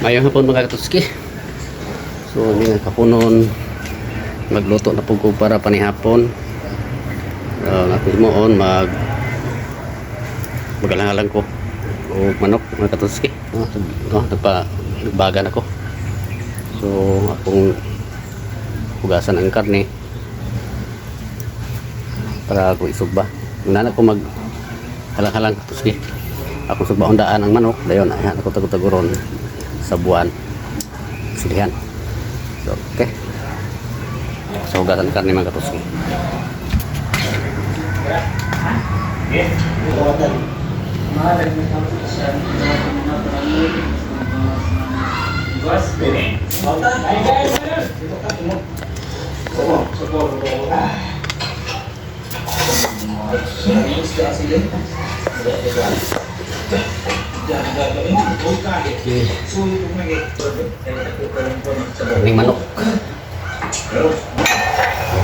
Mayong hapon, mga katuski. So hindi nga kapunon, magluto na po ko para panihapon. Nga himuon, magalang-alang ko og manok, mga katuski. No, no, nagbaga na ko. So akong hugasan ang karne para ako isugba. Nana ko mag halang-halang, katuski. Ako sugba daan ang manok dayon ayan ako tagutaguron sa buwan silihan. So okay. So hugasan ang karne, mga katuski. Okay. Karning manok.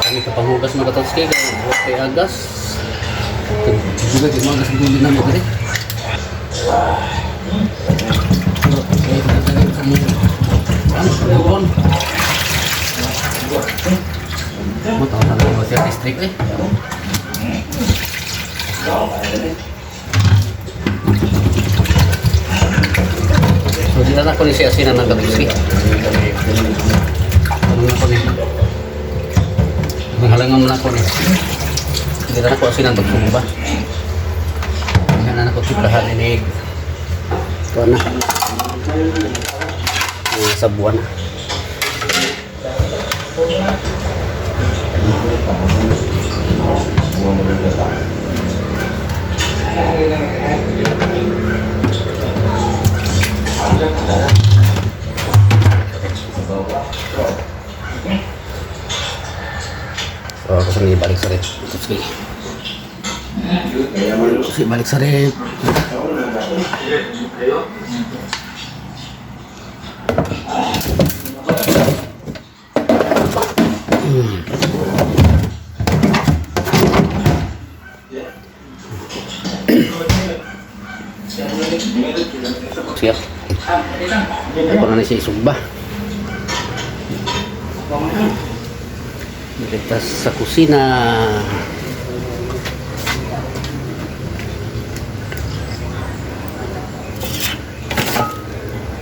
Kami kapanghugas, mga katuski, kay agas. Juga di mga gas na mo diri. Ano, mo taon na lang sa district eh. So di na ko ni siya asinan ng katuski. Ano na ko ni? Ang halangan mo na ko ni. Hindi na ko asinan pag ba. Hindi na ko tiplahan ini. Ito na. Mga sa buwan na. So ako sa ibalik sa rep. Sige. Sige, balik sa rep. Siap. Ako na siya isugba. Direkta sa kusina.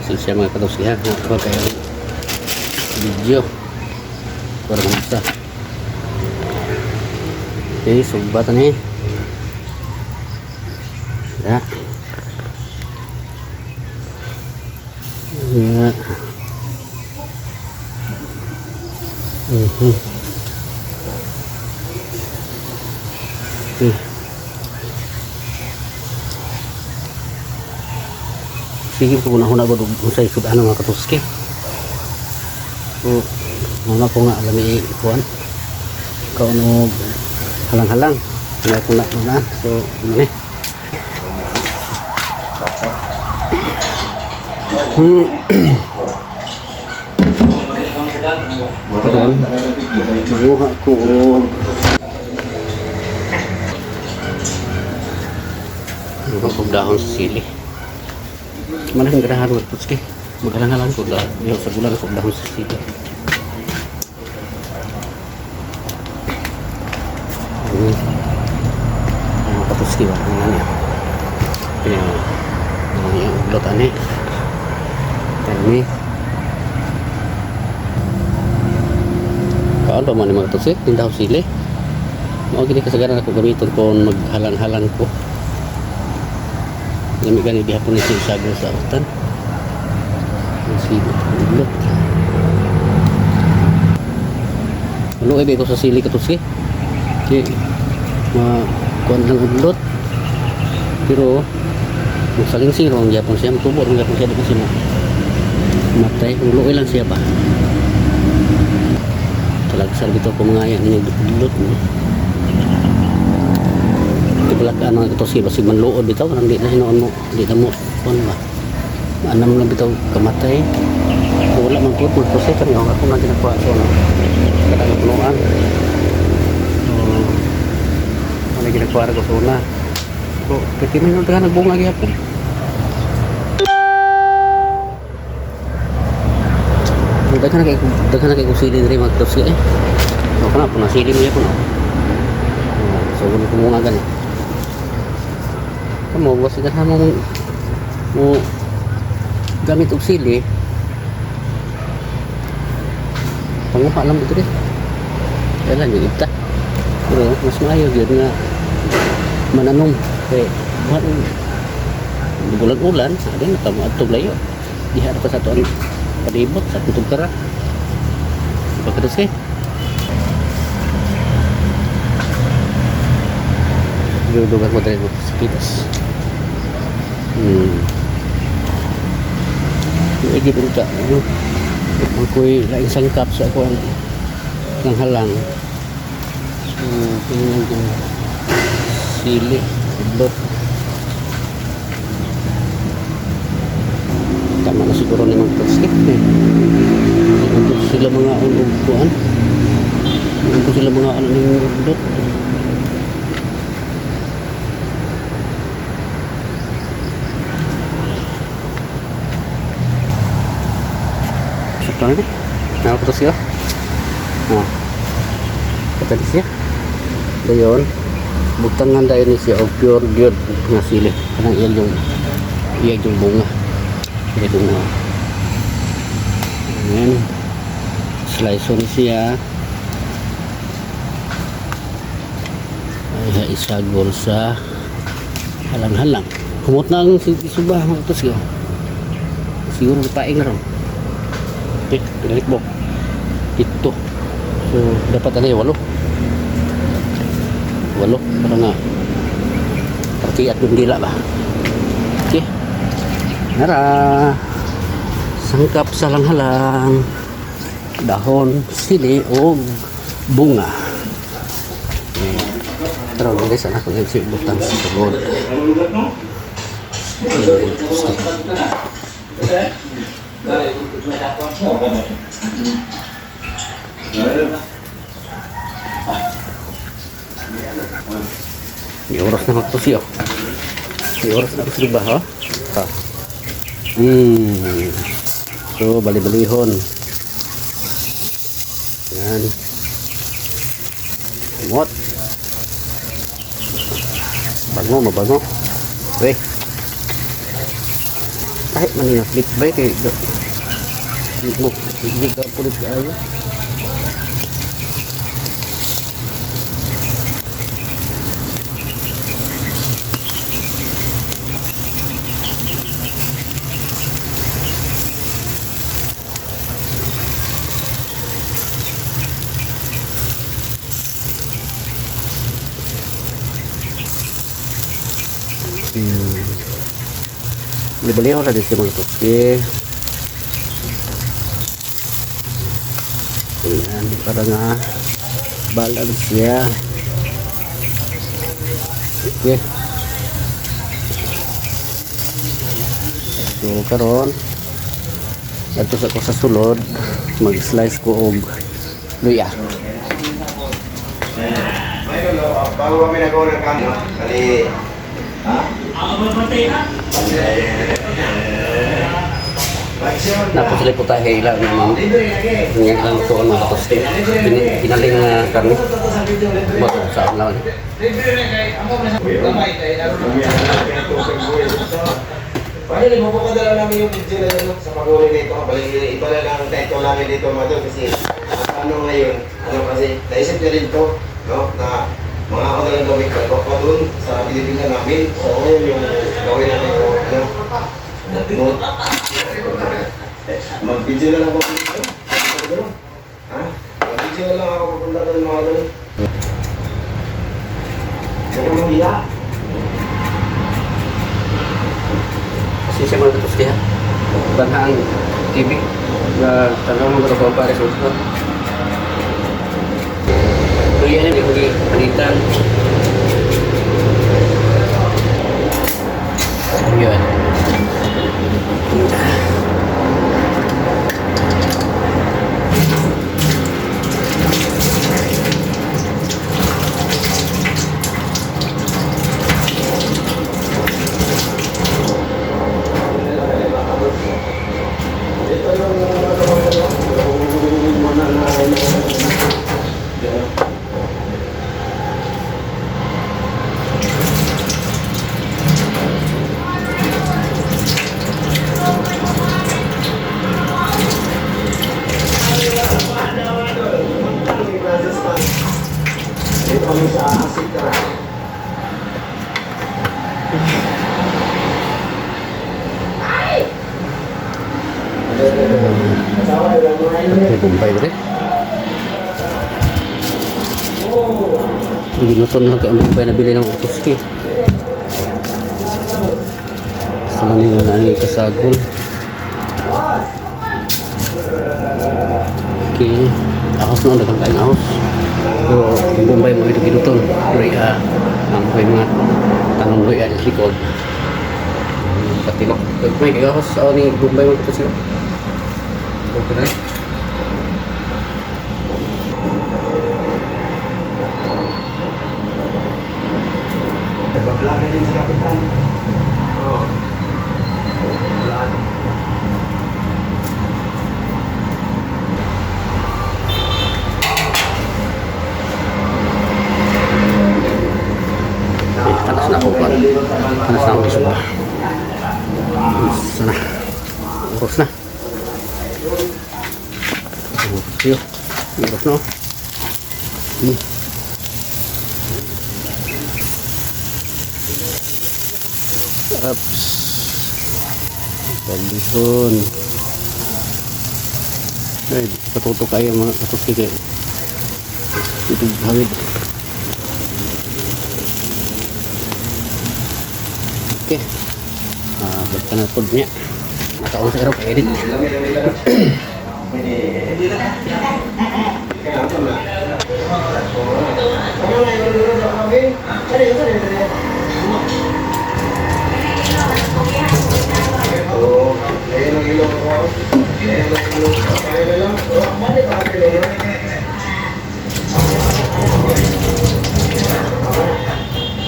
So siya, mga katusihan, ako kayo video para magusta. Okay, sugba ta ni. Ya. Ya. Okay. Sige ko na huna ko sa isud ano, mga katuski. So, muna ko nga alam kuan. Kauno halang-halang. Wala ko na na. So, ano eh. Karon, manguha ko og Manguha ko dahon sa sili. Manang ganahan ko tutski. Magalang-halang ko da. Yo sa gulan ko dahon sa sili. Mga katuski ba? Ano niya? Kaya, ano yung uglot ani? Kani. Kaon pa man ni mga katuski? Tindahon sili. Mao gini kasagaran ako gamiton kung maghalang-halang ko. Lami gani gihapon ni siya sago sa utan. Ang sili, uglot. Ano ibig ko sa sili, katuski? Kay ma kuan lang uglot. Pero saling siro ang gyapon siya, tubo ang gyapon siya di kasi mo. Matay, ang luoy lang siya ba. Talagsan bitaw ko mga yan ninyo uglot no. Di pala ka ano ito siya basig manluod bitaw kanang di na hinuon mo, di na mo kuan ba. Maanam lang bitaw kamatay. Wala man pud mo kasi kani ako lang ginakuha so no. Kanang punuan. So, ano ginakuha ko sa una. So, pwede man yung nagbunga gyapon. Daghan na kay kong sili diri, mga katoski eh. O kana po na sili mo yapon. Oh, so wala ko mga gani. Kamo basta daghan mo mo gamit og sili. Panguha lang mo diri. Kailan yung ita. Pero mas maayo gyud nga mananom kay buhat bulan-ulan, adi na tamo adtong layo. Diha ra pa sa ato ang palibot sa atong tugkara. Pagkados eh. Dudugan ko diri sa pitas. Medyo unta. Ano? Ako'y laing sangkap sa ako ang ng halang. So, tingnan ko sili, sidlot. Tama na siguro ni mga toxic eh. Hindi sila mga ano kuan. Hindi sila mga ano ng udlot. Sakto na ni. Nakaptos siya. Ah. Patali siya. Dayon, butangan dayon ni siya og pure gyud nga sili. Kanang iyang yung bunga. Iyang bunga. Ayan. Slice ni siya. Ay, isagol sa halang-halang. Humot na ang suba mga tos. Siguro paing na ron. Okay, pinalik mo. Ito. So, dapat ano walo. Walo. Para nga. Parti at dila ba? Okay. Nara. Sangkap sa halang-halang. Dahon, sili, o bunga. Okay. Pero guys, anak ko si butang sa sugod. Okay. Di oras na magtusi oh. Di oras na magtusi ba ha? Ha. So bali-balihon. Yan. Mot. Bango, mabango. Weh. Ay, manina flip ba kay mo hindi ka pulit kaayo. Bali-balihon ra din siya mga toski. Ayan, para nga balance siya. Okay. So karon adto sa ko sa sulod, mag-slice ko og luya. Bago kami nag-order kami, no? Kali... Ha? Napos sila putahe ila nga ma'am. Nga lang ito ang mga tosti. Ginaling nga karne. Mo sa lang. Pwede mo padala namin yung video na yun sa pag-uri nito. Bali, iba na lang ang title namin dito mga tol kasi ano ngayon, ano kasi naisip niya rin to, no? Na mga ako na lang gawin ko pa doon sa Pilipinas namin. So ngayon yung gawin namin ko, ano? No? Mag-video na lang ako dito. Ha? Mag-video na lang ako papunta doon mga tol. Huwag kang mahiya. Kasi siya mga tosti ha. Banhang TV. Na tanaw mo ko para sa usto. Luya ni ko palitan. Ayun. Ito yung May Bombay rin. Ginuto na lang kay ang Bombay na bili ng utoski. Gusto na nila na ang kasagol. Okay. Ahos na, dagang kain ahos. Pero ang Bombay mo ito ginuton. Luya. Ang may mga tanong luya sa likod. Patilok. May ahos sa ni Bombay mo ito sila. Okay na. Nagbablog din si Kapitan. Oo. Wala. Eh, tanas na ako pa. Tanas na ako isuba. Sana. Oras na. Oras yun. Oras na. Oh. Ups. Palihon. Ay, katuto kayo mga katuski kayo. Ito hawid. Okay. Ah, balik na po niya. Nataon sa erop edit. Oo. Ayun ang ilong ko. Ayun ang ilong ko. Ayun na lang. Oh, mali pa ang ilong.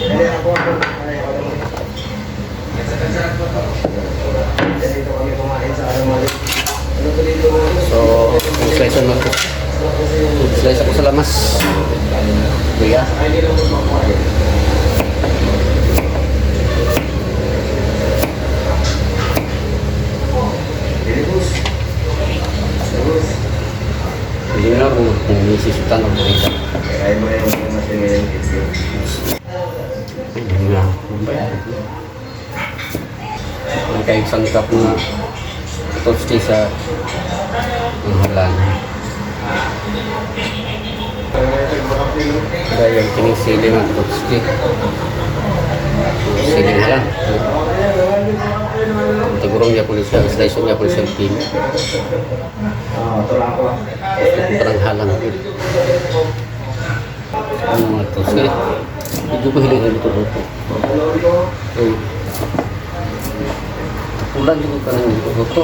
Ayun ako, ako. Ayun ako. Dito kami kumain sa Alamali. Ano ba dito? So, kung slice mo ko. Slice ako sa lamas. Kuya. Ay, hindi lang mo makuha. Boss. Boss. Junior, kung misis tanong ko dito. Kaya mo yung mga ngayon kids yun. Ay, nga. Bombay. Ang kay sangkap na toasty sa ang halan. Dahil kining sili ng toasty. Siling halan. Tagurong niya po siya, slice niya po siya pin. Ah, ito lang ako. Parang halang. Ano mga toasty? Medyo ko hiling ang luto-luto. Ay. Tapulan din ko ka ng luto.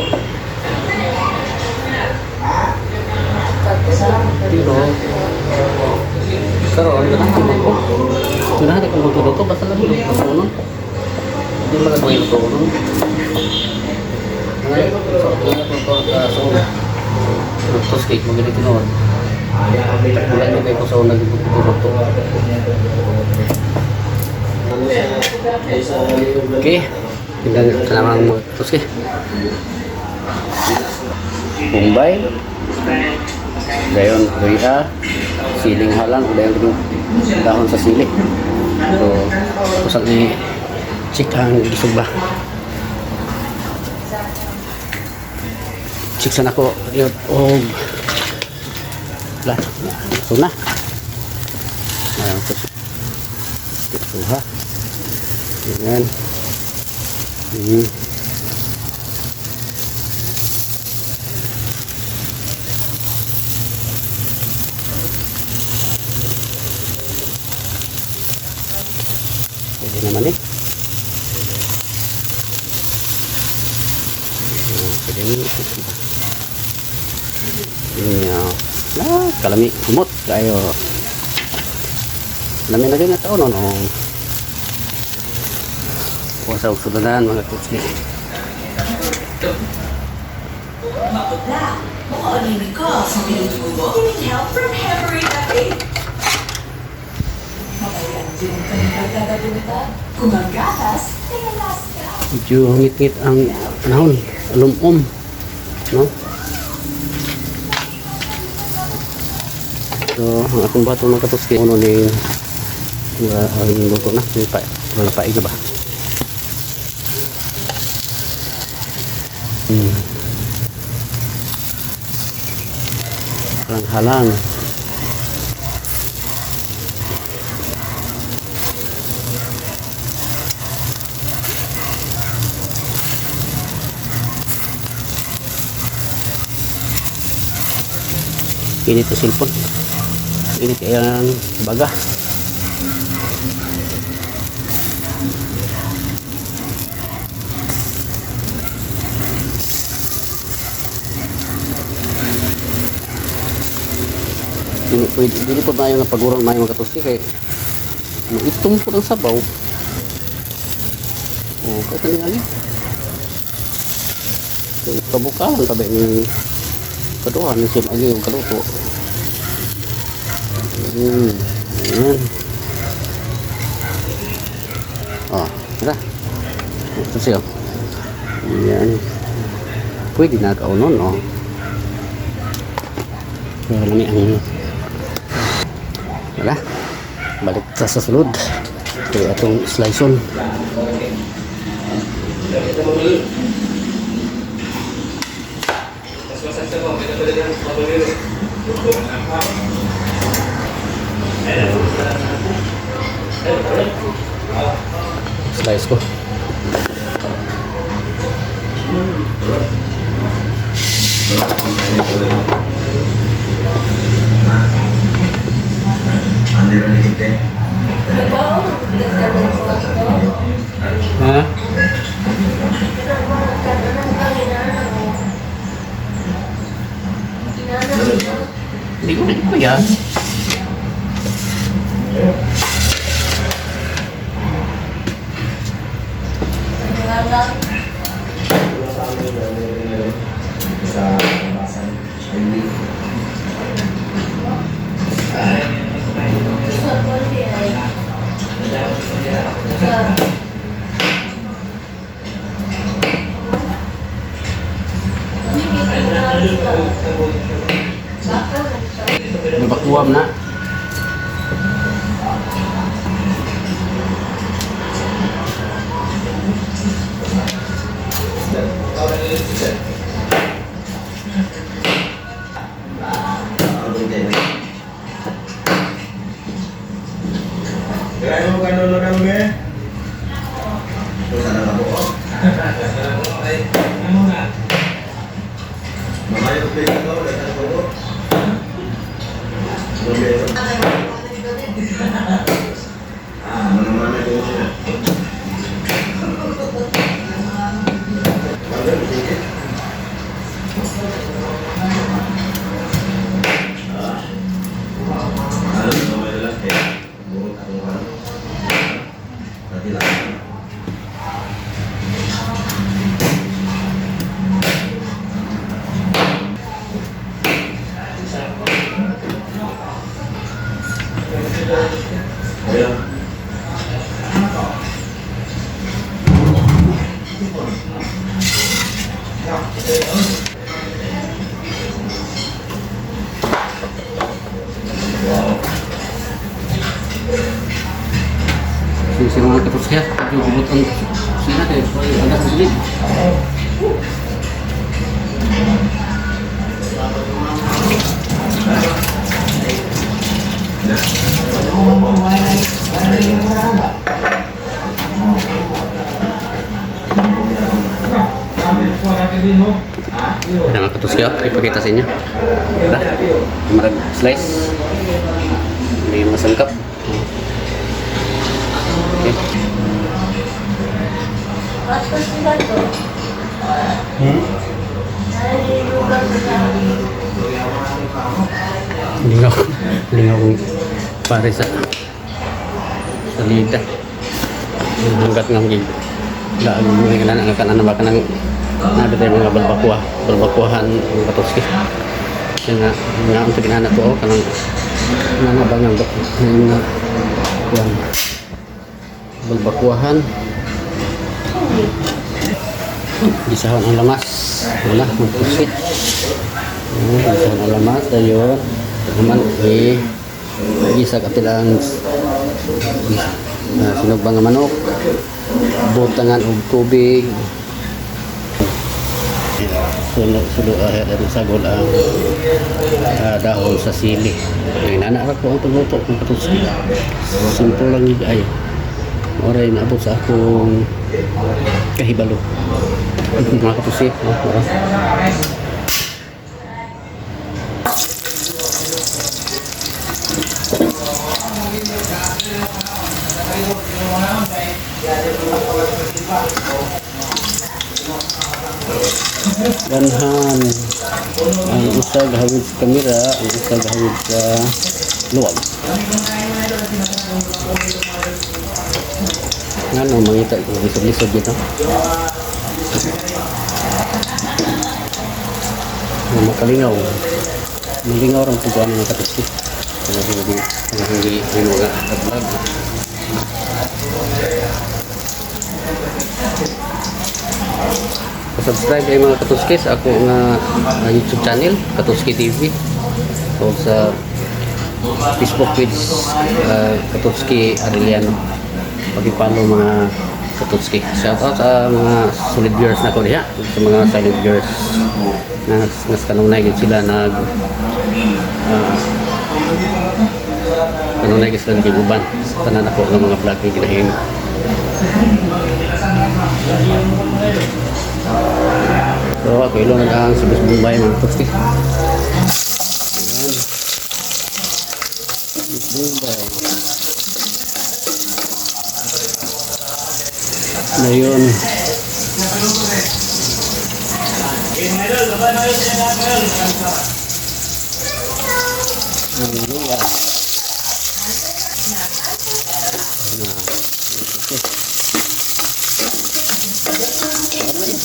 Pero, karon ganahan man ko. Ganahan ako magluto basta lang luto ko nun. Hindi man lang luto ko nun. Ay, so, luto ko sa una. Lutos cake, magaling tinuod. Tapulan yung kayo ko sa una luto. Okay. Tingnan sa namang mga tuske. Bombay. Dayon luya. Siling halang. Dayon dahon sa sili. So, kusang i check ang gisugba. Check sana ko yun og la tuna. Ayun, suha. Ayan. Pwede naman eh. Pwede naman. Yun. Ah, kalami. Kumot. Kayo. Lami na din na taon, no? Kuha sa usudanan, mga kutsi. Maputla, makaanini ka sa pinutubo. You need help from Hemorrhoid FA. Mapayaan din ka ng pagdadabunta. Kung ang gatas, ay Alaska. Medyo ngit-ngit ang panahon. Alumom. No? So, ang akong bato mga katuski, uno ni ang luto na. May pa, wala paig na ba? Halang-halang. Init ang cellphone. Init kaya ang baga. Dili pwede, dili po tayo nga pagurang mayo mga katusi kay maitom po ng sabaw. O, kaya tingali. Kabukalan tabi ni kaduha ni siya agi og kaluto. Ayan. Oh, tara. Ito siya. Ayan. Pwede na kaunon, oh. Pero lang ang wala. Balik ta sa sulod. Ito atong slice on. Slice ko. Ha? Hindi ko na ko yan. Sa basan. Hindi. Nabakuam na. Kaya mo kanulo ng be? Kung saan ang ako? Mamayo ko ito, datang ko. Ah, mana-mana ko muna. Bagay, sige. Ah. Ano, mamaya lang kaya buong akong ano. Dati lang. Ayan. Sino mga katos kaya? Yung gubot ang sina kayo. So, yung anak sa silid. Ayan mga katos kaya, ipakita sa inyo. Tara, marag slice. May mga sangkap. Okay. Lingaw. Lingaw pare sa salida. Hanggat nga mag daan mo nga kanan ang kanan ba kanang nabi tayo mga balbakwa, balbakwahan ang katoski. Kaya nga nga ang ginana to oh, kanang nga ba nga nga kuan balbakwahan. Gisahan ang lamas. Wala, magpusit. Gisahan ang lamas. Dayon. Naman, eh, gisa kapilang sinugba nga manok. Butangan og tubig. Sulo, sulo, sagol ang dahon sa sili. Ay, nana ra ko ang pagluto, mga katuski. Simple lang yun ay. Oray, naabot sa akong kahibalo. Mga katuski, oh, ora. Ganhan. Ang usa gahawid sa kamera, ang usa gahawid sa luwag. Ngano mangita ko lisod-lisod dito. Ang makalingaw. Malingaw rang puguan mga katuski. Kaya hindi hindi hindi mga vlog. Subscribe ay mga katuski sa ako nga YouTube channel, Katuski TV. O sa Facebook page, Katuski Arellano. Pag-follow, mga Katuski. Shout out sa mga solid viewers na ko diha, sa mga silent viewers na mas kanunay gyud sila nag kanunay gyud sila nag-uban sa tanan ako nga mga vlog nga ginahimo. So ako ilong ang sa Bombay, mga Katuski. Ayan. Bombay. Na yun. Ang luwa. Na. Okay. Ano ito?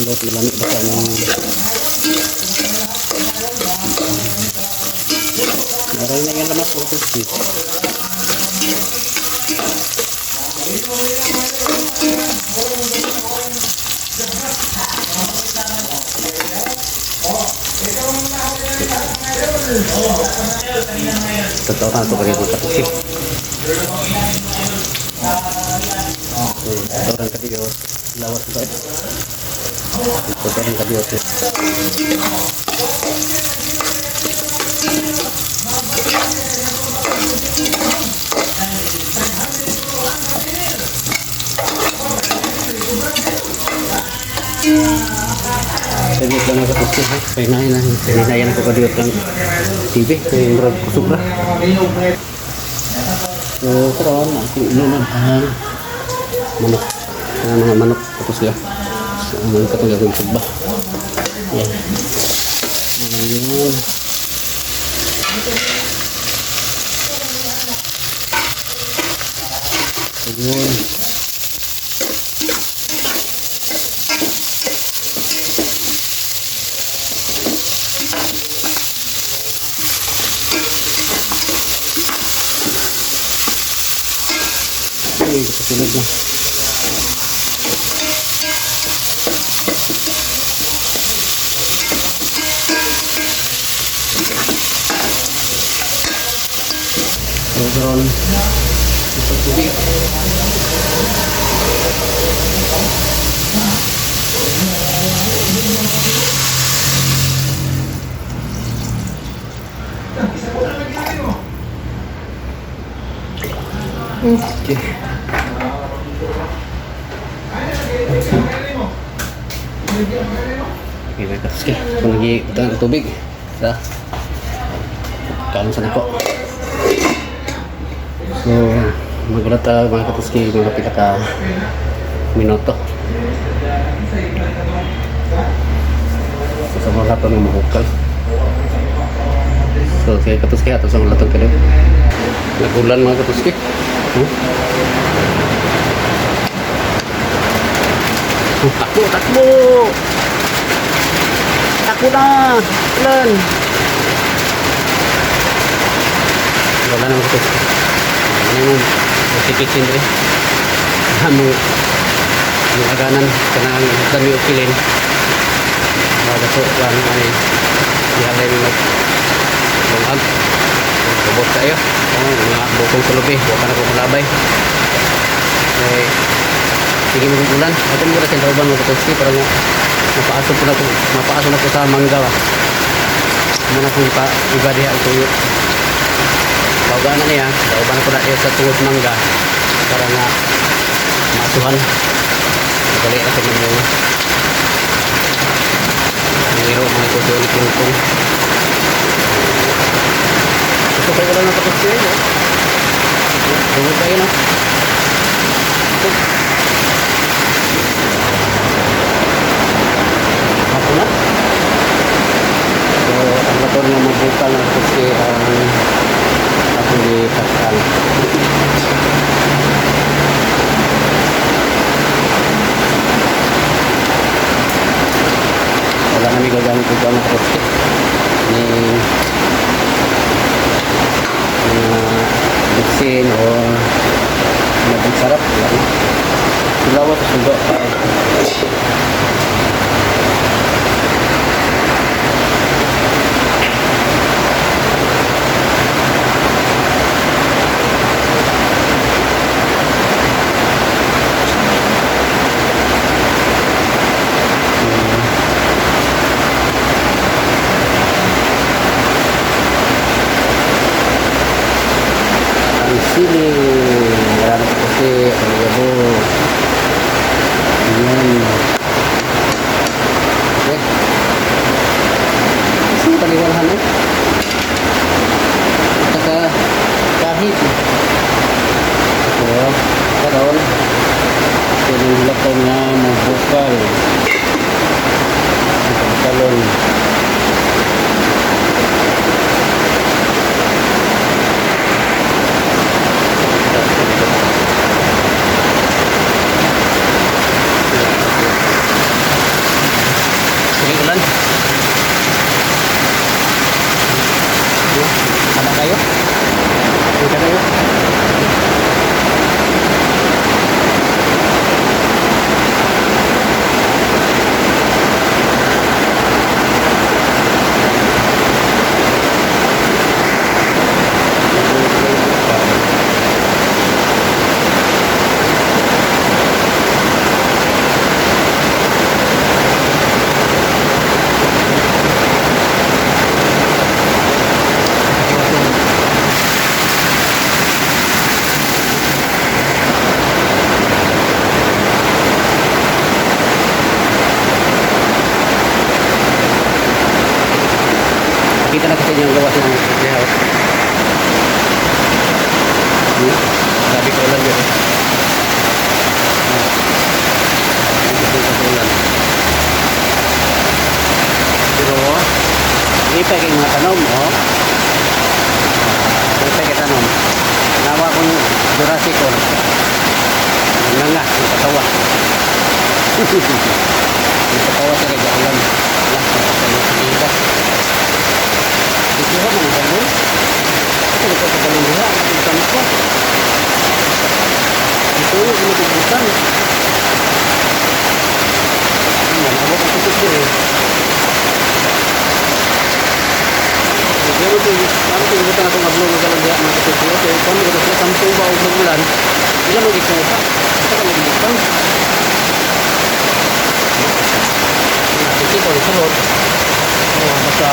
Lot malami ba ka ng Maray na yung lamas ng toothpick. Totoo ka ito kaya magkatusi. Totoo rin kadiyot. Lawas ba ito? Totoo rin kadiyot. Saglit lang ako kasi ha. Kaya na kaya na ako kadiyot ng TV. Kaya murag kusog ra. So, karon akong ilunod ang manok. Ang mga manok tapos ya. So, ang katong gagawin sugba. Yan. Ayun. Ayun. Ay, kasunod na. So, karon ito tubig. Okay. Okay, mga katuski. Kung nag-ibutang ang tubig sa kaon sa nako. So, magulat ta, mga katuski, mga pila ka minuto. So, sa mga lato ng mahukal. So, sige katuski, ato sa mga latong kayo. Nagulan, mga katuski. Huh? Takbo, takbo! Takbo na! Ulan! Wala naman ito. Ano yung kitchen rin? Ano yung aganan kanang dami og kilin. Mga dato lang ay dihalay mo mag lungag. Ubos tayo. Oh, mga bukong sulubi. Buka na kong labay. Okay. Sige mo ulan. Ako mo sa lauban mga katoski para mo mapaaso po na ko, mapaaso na ko sa mangga ba. Mo na kong ipa iba diha ang tuyo. Lauban na niya, lauban ko na diha sa tuod mangga para nga maasuhan. Madali na sa mga Ngiro mga kuto ni Kungkong. Ito kayo wala ng katoski eh. Tungod kayo no. Ito. Hapon na. So, ang motor nga mabukal ng kutsi ang akong gipaskan. Wala na may gagamit ito ang kutsi. Ni mga bitsin or maging sarap. Wala na. Sulawa sa sugo pa. Ang sili. Marami ko kasi. Ang gabo. Ayan. Okay. Kasi paliwalahan eh. At saka kahit. Ito. Karon. Pwedeng hulatan nga mabukal. Ang talon. Sige, ulan. Ano kayo? Kita kayo? Kita na kasi yung gawa sa mga kaya. Sabi ko ulan yun. Eh. Ah. Ito ko ulan. Pero, hindi pa kayong mga tanom, oh. Hindi pa kayong tanom. Nawa kong Jurassic ko. Nga nga, ang katawa. Ang katawa sa kaya ulan. Wala, ang katawa sa iba. Ikuha mga balon. Ito ko sa balon diha. Ikan ko. Ito yung kinutubukan. Ano, abot ang tutok ko eh. Pero ito, ano ito, butan akong ablong ng galon diha mga katutuo. Kaya kung ano ito, samsung ba o magulan, ila mag-ikuha. Ito ka mag-ibutang. Ito ko, sulod. Oh, basta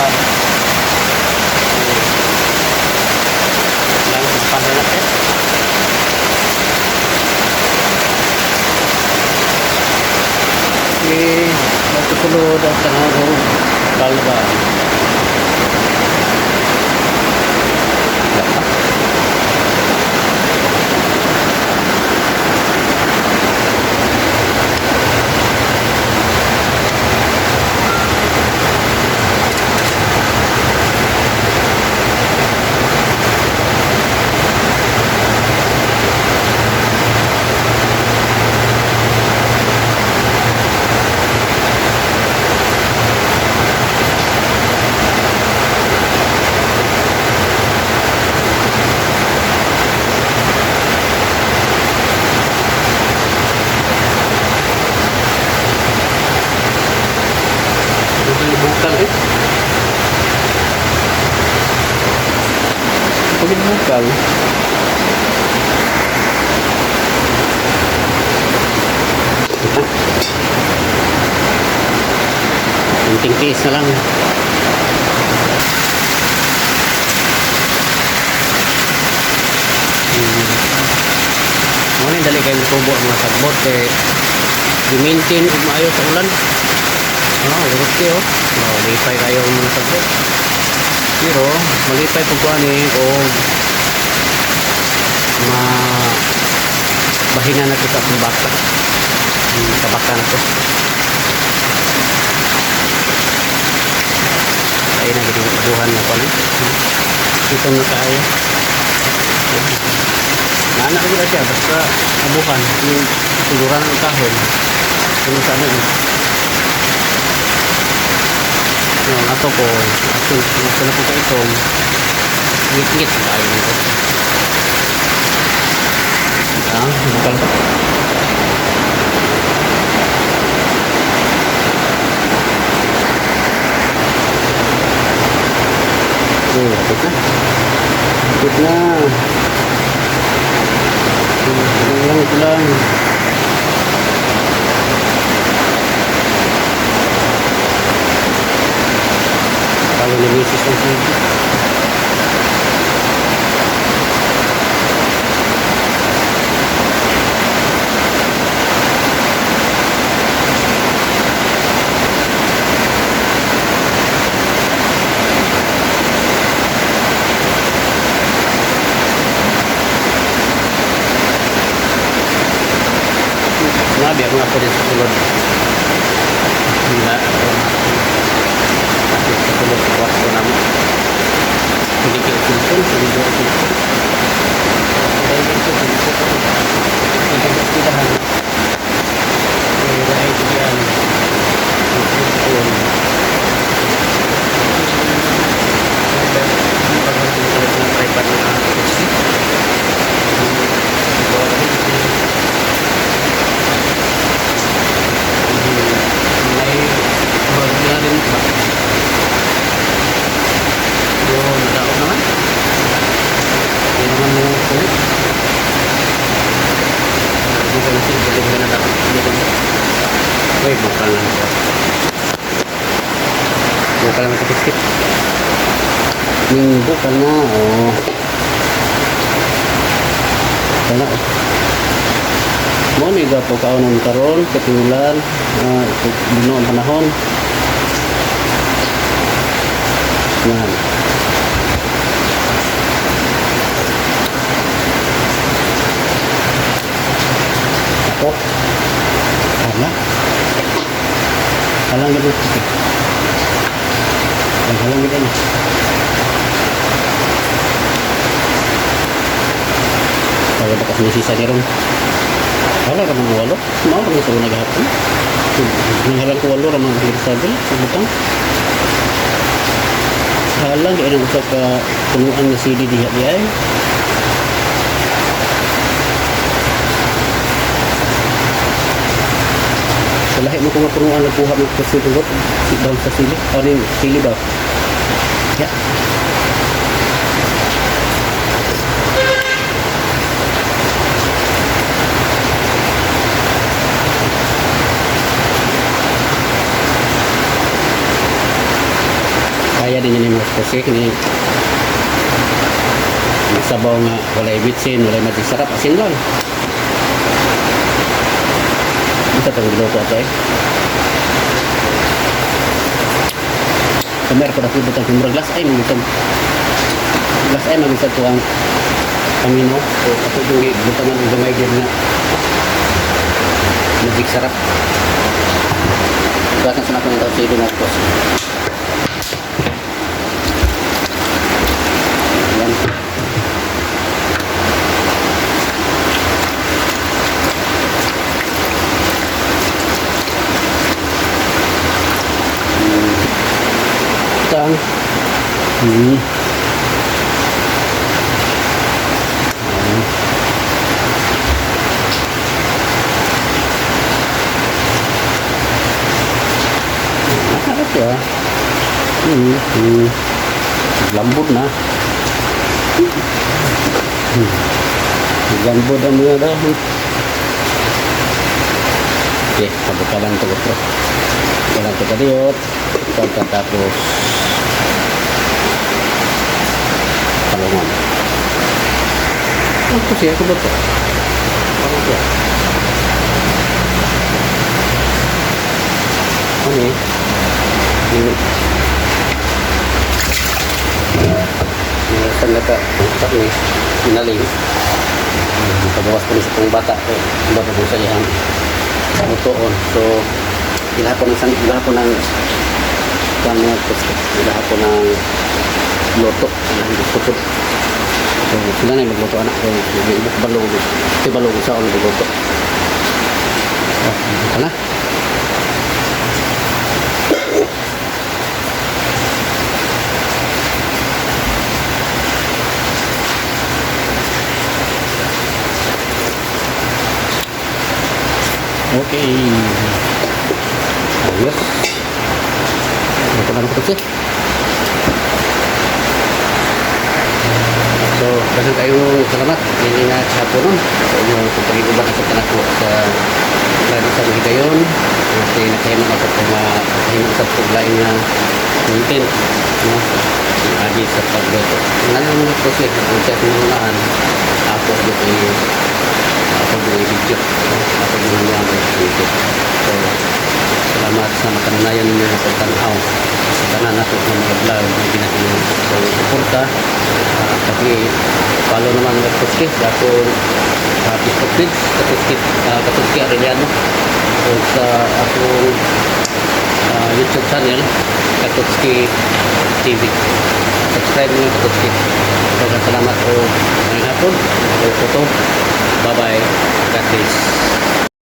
lang paano natin. Okay, magtusulod at tanaw ko kalba. Wala pa. Bukal. Ito. Kunting tiis na lang. Mo ni dali kay mutubo ang mga sagbot kay gi-maintain og maayo sa ulan. Oh, okay oh. Oh, lipay kayo ang mga sagbot. Pero malipay pag kuan eh og ma bahina na to sa akong baka. Sa baka na to. Ay na gid buhan na ko na. Ito na kaayo. Naana ko na siya basta abuhan yung tuluran ng kahoy. Kung sa ano eh. No, ato ko, ato, ato na po ka itong ngit-ngit tayo nito. Ah, bukal pa. Oh, lapit na. Lapit na. Kulang lang, kulang. Kalo ni Mrs. ang TV. Nabi ako nga po din sa sulod. Wala ako. Ako sa sulod sa kwarto namin. Hindi kayo cellphone, hindi ko cellphone. Dahil dito, hindi ko po. Hindi ko eskwelahan. May raay ko diyan. Ang cellphone. Pag tripod na kursi. May wag na rin ba? So, nadaog naman. Hindi naman mo kulit. Hindi ko na siya, galing ka na dapat. Hindi ko na. Wait, bukal lang ito. Bukal lang ito, skip. Ning bukal na, oh. Bukal na, oh. Mo ni gapo kaonon karon katiulan, buno ang panahon. Yan. Ako. Hala. Halang gid. Halang gid. Kaya baka sinisisa ni ron. Wala ka mga walo. Mao ka sa una gahapon. Nanghalang ko walo ra mga sabi sa butang. Halang kay nang usa ka punuan nga CD diha di ay. Sa lahi mo ko nga punuan nagkuha mo ko sulot sit down sa sili. Ano yung sili ba? Ya. Kaya din yun yung mga kasi ni sabaw nga walay bitsin, walay magic sarap, asin lang. Ito itong giluto ato eh. Kamera ko na butang kumura glass ay magutang glass ay magutang to ang pamino. So ato itong gibutangan ang gamay din na magic sarap. Gasan sa natin ito sa ilo na. Ayan. Tang. Ayan. Nakakit ya. Lambot na. Gambod ang mga dahon. Okay, pabukalan to bro. Bukalan to kadiyot. Pagkatapos palungon. Ano siya? Ako ba to? Ano siya? Ano eh? Yung naka, ang ni, ginaling. Nakabawas po ni sa kong bata ko. Ang bata po sa iyang lutoon. So, ilaha po ng ilaha po ng kami ilaha po ng luto. Ilaha gusto po. So, sila na yung magluto anak ko. Ibok balog. Ito balog sa ako magluto. Oh, ito na. Okay. Ayos. Ito na ito siya. So, daghang kayo salamat. Hindi na sa nun sa inyong pagpag-iuban sa tanako sa plano sa mga higayon. Kasi nakahimo na sa mga nakahimo sa paglain nga content. No? Agi sa pagluto. Ngayon mga kasi, kung sa sinulaan, ako dito yung ako yung video. No? Ako yung video. So, salamat sa makanunayan ninyo sa pagtanaw sa tanan nato ng mga vlog na ginagawa. So, suporta. Paki follow naman mga Katuski sa akong Facebook page, Katuski, Katuski Arellano. O sa akong YouTube channel, Katuski TV. Subscribe niyo, Katuski. Daghang salamat o ngayong hapon. Bye-bye. God bless.